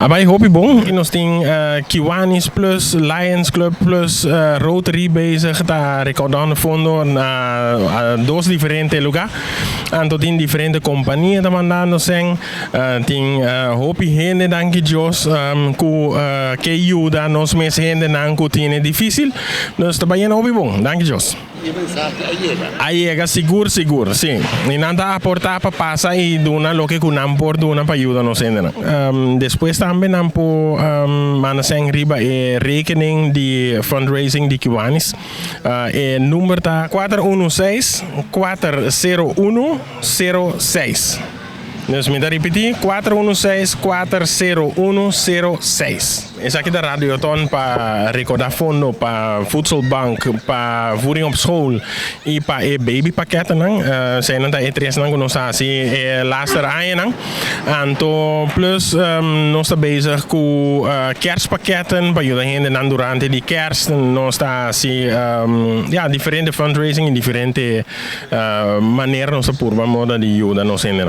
A bai hopi bon. Nos tin Kiwanis Plus, Lions Club Plus, Rotary bezig ta recaudando fondo na dos diferente lugar. Anto tin diferente compania ta mandando sen. Tin hopi hende, danki Dios, cu ke yuda nos mes hendenan cu tin dificil. Dus ta bayendo hopi bon, danki Dios. E mensahe a yega? A yega sigur sigur, si. Y nan ta aporta pa pasa y duna loke cu nan por duna pa yuda nos hendenan. Despues tambe nan por manda sen riba e rekening di fundraising di Kiwanis. E number ta 416 401 06. Dus mi ta ripiti, 416 401 06. Esaki ta Radioton pa recorda fondo pa Voedselbank, pa voeding op school y pa e baby pakketnan. Eseynan ta e tresnan cu nos ta haci e laatste añanan. Anto plus nos ta bezig cu kerstpakketten pa yuda hendenan durante di kerst. Nos ta haci ja, diferente fundraising y diferente manera nos ta purba moda di yuda nos hendenan.